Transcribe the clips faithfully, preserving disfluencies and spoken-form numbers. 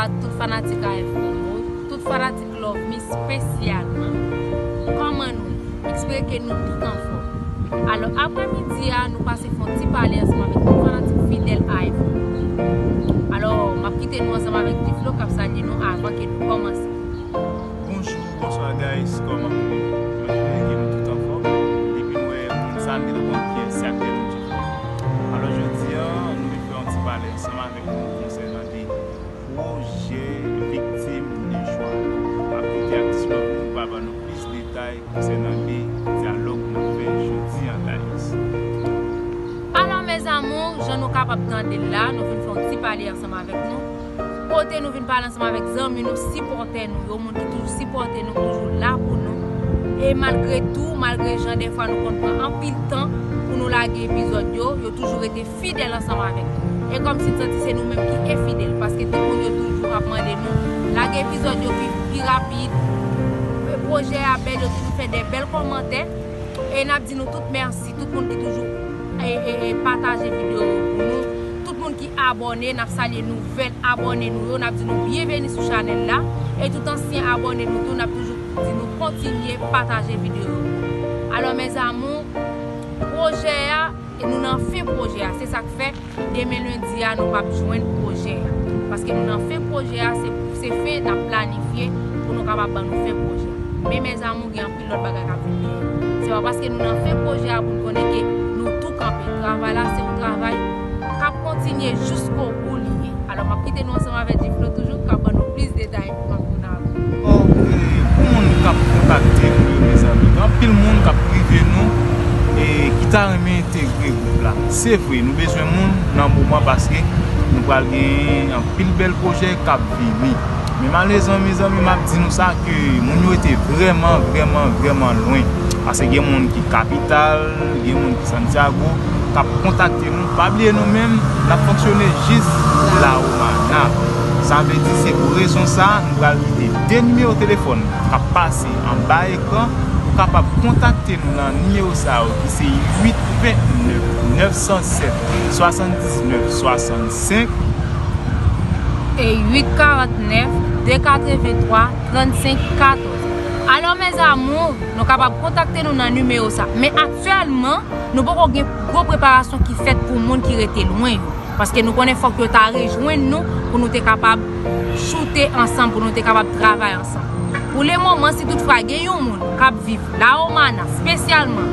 Tout fanatik A F Promo, tout fanatik Love Me espesyalman. Kòman nou ye? M espere ke nou tout anfòm. Alò, aprè midi a, nou pase fè yon ti pale ansanm avèk tout fanatik fidèl A F Promo. Alò, m ap kite nou ansanm avèk Diflo k ap salye nou avan ke nou kòmanse. Bonjou, bonswa guys, kòman nou ye? M espere ke nou tout anfòm. Depi m wè moun sa, m te konn kiyès se aktè nou Diflo. Alò, jodi a, nou vin fè yon ti pale ansanm avèk nou konsènan de pwojè Viktim de Jwa. M ap kite aktris Love Me pou al ban nou plis detay konsènan de dyalòg n ap fè jodi a, guys. Alò, mes amours, jan nou kapab tande l la, nou vin fè yon ti pale ansanm avèk nou. Kote nou vin pale ansanm avèk zanmi nou, sipòtè nou yo, moun ki toujou sipòte nou, toujou la pou nou. E malgre tou, malgre jan dèfwa nou konn pran anpil tan pou nou lage epizòd yo, yo toujou rete fidèl ansanm avèk nou. E kòmsi n santi se nou menm ki enfidèl, paske tout moun yo toujou ap mande nou lage epizòd yo pi, pi rapid. Pwojè a bèl, yo toujou fè de bèl kòmantè. E n ap di nou tout mèsi, tout moun ki toujou e, e, e pataje videyo yo pou nou. Tout moun ki abòne, n ap salye nouvèl abòne nou yo, n ap di nou byenveni sou chanèl la. E tout ansyen abòne nou tou, n ap toujou di nou kontinye pataje videyo yo. Alò, mes amours, pwojè a, e nou nan fen pwojè a. Se sa k fè, demen lendi a, nou p ap jwenn pwojè a. Paske nou nan fen pwojè a, se, se fen n ap planifye pou nou kapab ban nou fen pwojè a. Men, mes amours, gen anpil lòt bagay k ap vin dèyè. Se pa paske nou nan fen pwojè a pou n konnen ke nou tou kanpe. Travay la, se yon travay k ap kontinye jiskobou li ye. Alò, m ap kite nou ansanm avèk Diflo toujou, k ap ban nou plis detay. M ap tounen apre. Bon, e, pou moun k ap kontakte nou yo, mezanmi, gen anpil moun k ap prive nou, e, ki ta renmen entegre gwoup la. Se vre, nou bezwen moun nan moman paske nou pral gen anpil bèl pwojè k ap vini. Men malerezman, mezanmi, m ap di nou sa ke moun yo rete vrèman, vrèman, vrèman lwen. Paske gen moun ki kapital, gen moun ki Santiago, k ap kontakte nou. Pa bliye nou menm, n ap fonksyone jis La Romana. Sa vle di se pou rezon sa, nou pral kite de nimewo telefòn k ap pase anba ekran, ou kapab kontakte nou nan nimewo sa yo ki se uit vennèf, nèf san sèt, swasanndiznèf swasannsenk. E uit karantnèf, de katrevenntwa, trannsenk katòz. Alò, mes amours, nou kapab kontakte nou nan nimewo sa. Men aktyèlman, nou poko gen gwo preparasyon ki fèt pou moun ki rete lwen yo. Paske nou konnen fòk yo ta rejwenn nou pou nou te kapab choute ansanm, pou nou te kapab travay ansanm. Pou lemoman, si toutfwa gen yon moun k ap viv La Romana, espesyalman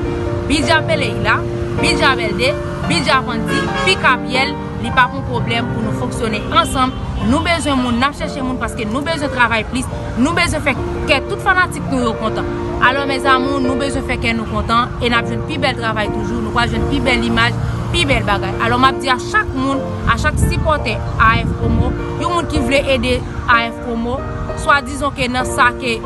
Bidja Peleila, Bidja Bèlde, Bidja Pandi, Pikapyèl, li p ap yon pwoblèm pou nou fonksyone ansanm. Nou bezwen moun, n ap chèche moun paske nou bezwen travay plis, nou bezwen fè kè tout fanatik nou yo kontan. Alò, mes amours, nou bezwen fè kè nou kontan e n ap jwenn pi bèl travay toujou, nou pral jwenn pi bèl imaj, pi bèl bagay. Alò, m ap di a chak moun, a chak sipòtè A F Promo, yon moun ki vle ede A F Promo, swadizan ke nan sa ke,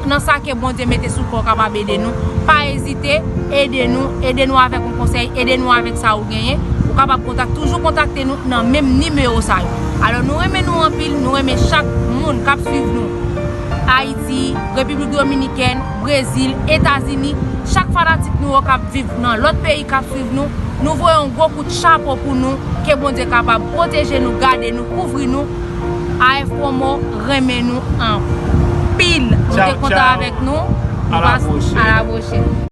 nan sa ke Bondye mete sou kò w kapab ede nou, pa ezite, ede nou, ede nou avèk yon konsèy, ede nou avèk sa ou genyen. Ou kapab kontak, toujou kontakte nou nan menm nimewo sa yo. Alò, nou renmen nou anpil, nou renmen chak moun k ap swiv nou. Ayiti, Repiblik Dominikèn, Brezil, Etazini, chak fanatik nou yo k ap viv nan lòt peyi k ap swiv nou, nou voye yon gwo kout chapo pou nou, ke Bondye kapab pwoteje nou, gade nou, kouvri nou. A F Promo renmen nou anpil. Nou te kontan avèk nou. Nou pas a la pwochèn.